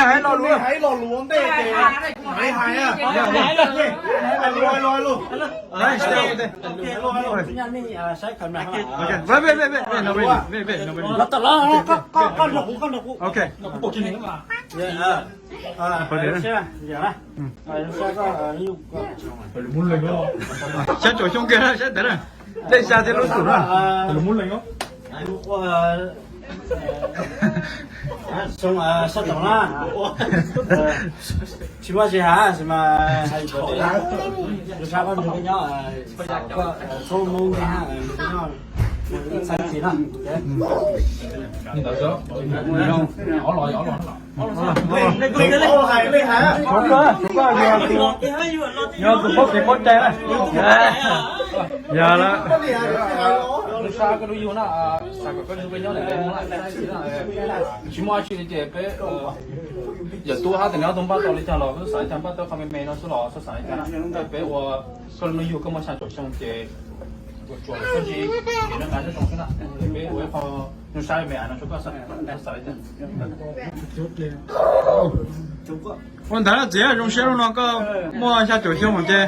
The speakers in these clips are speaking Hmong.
Hais lo lus, hais lo lus ntej ces hais hais. Hais lus, hais lus, hais lus. Hais lus, hais lus. Wait, wait, wait, wait, no, wait, wait, wait, no, wait. Los tau los, koj, koj, koj nrog kuv, koj nrog kuv. Ok. Saib tsoom xyoo kiag na, saib ntawd na. Dej xya thiab lub xum na. Sab tod na, tsis muaj tsis hais, tab sis mas hais tias yus sab koj nrog peb nyob, koj txhob mob nkeeg, nrog peb nyob txhais tes na. Yog tus paub kev paub cai na. Yog lawm. Tsis muaj dab tsi li ces peb yawm tub hab tias neb ob tug npaj tau li cas los xav li cas, npaj tau qhov me me no xwb los xav li cas na. Peb ua koj lub neej yug koj muaj xya caum xyoo ces ua tsuas koj ntsib, ces neb nqa nyob zoo xwb na. Peb ua ib qho zoo sab me me no rau koj xav li cas. Ua ntawd txiv, zoo siab hnub no koj muaj xya caum xyoo ces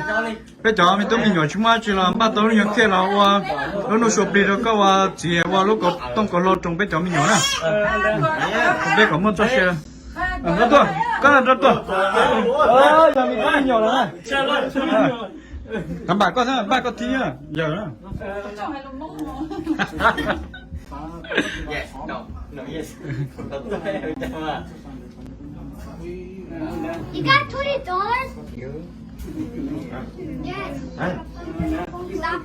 peb cov me tub me nyuam tsis muaj dab tsi los npaj tau lub nyuag cake los ua lub nuj sua plig rau koj ua txiv ua lub kaus tooj kaus hlau rau peb cov me nyuam na. Peb kom muaj txoj sia. Nrog tuaj, koj nrog tuaj. Yog me tub me nyuam lawm na. Npaj koj thiab, npaj koj thiab yawm na. You got twenty dollars? Yes. Stop.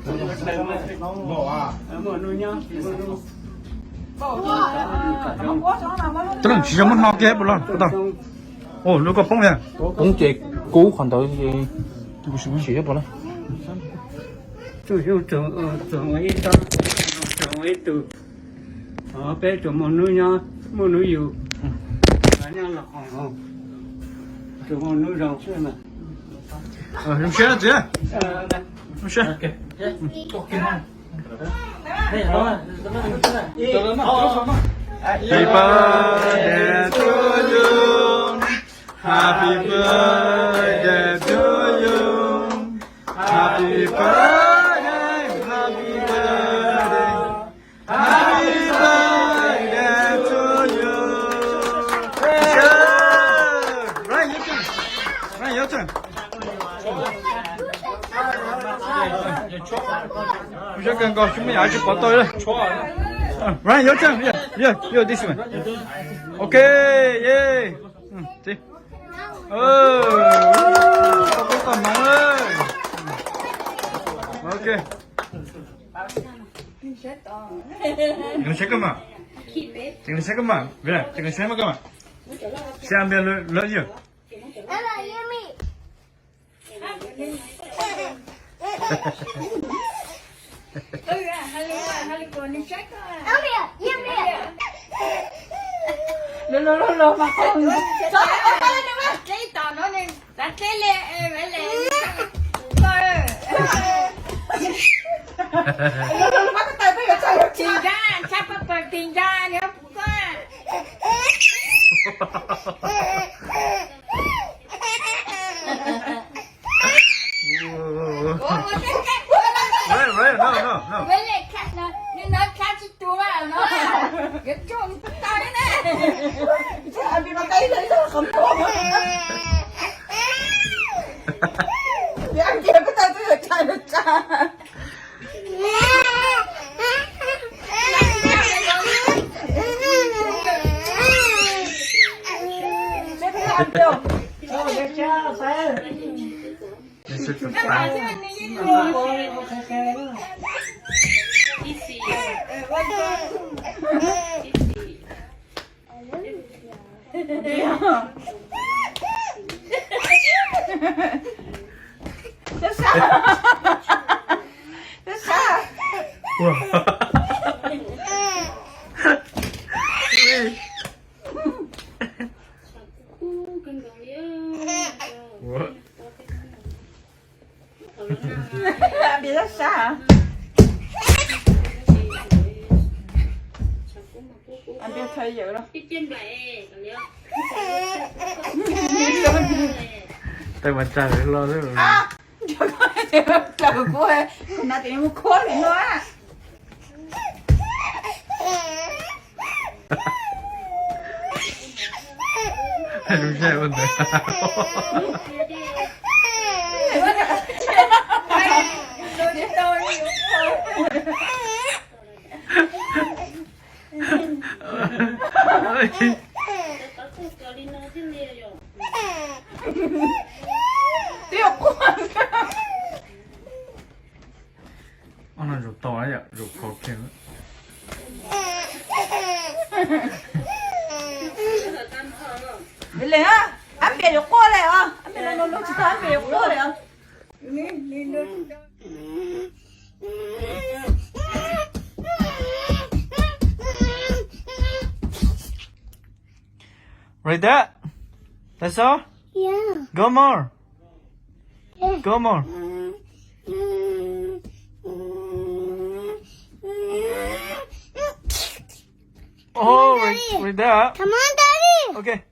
Cov leej tsis yog muab hno kiag puas los tau. Ua lub koj poob li. Poob ces kub qhov ntawd. Tsoom xyoo tsoom ua ib tsob, tsoom ua ib tug. Peb tsuas muaj hnub nyob muaj hnub yug, nyob los tsuas muaj hnub zoo xwb mas. Zoo siab txiv. Zoo siab. Happy birthday to you. Happy birthday to you. Happy birthday, happy birthday. Happy birthday to you. Sure. Ryan, your turn. Ryan, your turn. Ryan, your turn. Yeah, yeah, yeah, this one. Okay, yay. Txiv. Koj kub koj hmoov. Ok. Tseem saib koj mas. Tseem saib koj mas. Tseem saib koj mas. Saib npe lawv yog. Right, right, no, no, no. Ab, npia thaij yawm los. Tej mas tsa lawv hlo xwb. Tsa kuv, kuv no ces mus khuab li no. Zoo siab ua ntawd. Twb yuav quaj. Ob no zaum tau yom, zaum khov kheev. Ab Npias yuav quaj li os, Ab Npias no no tsis tau, Ab Npias yuav quaj li os. Right there. That's all? Yeah. Go more. Yeah. Go more. Oh, right, right there. Come on, Daddy. Okay.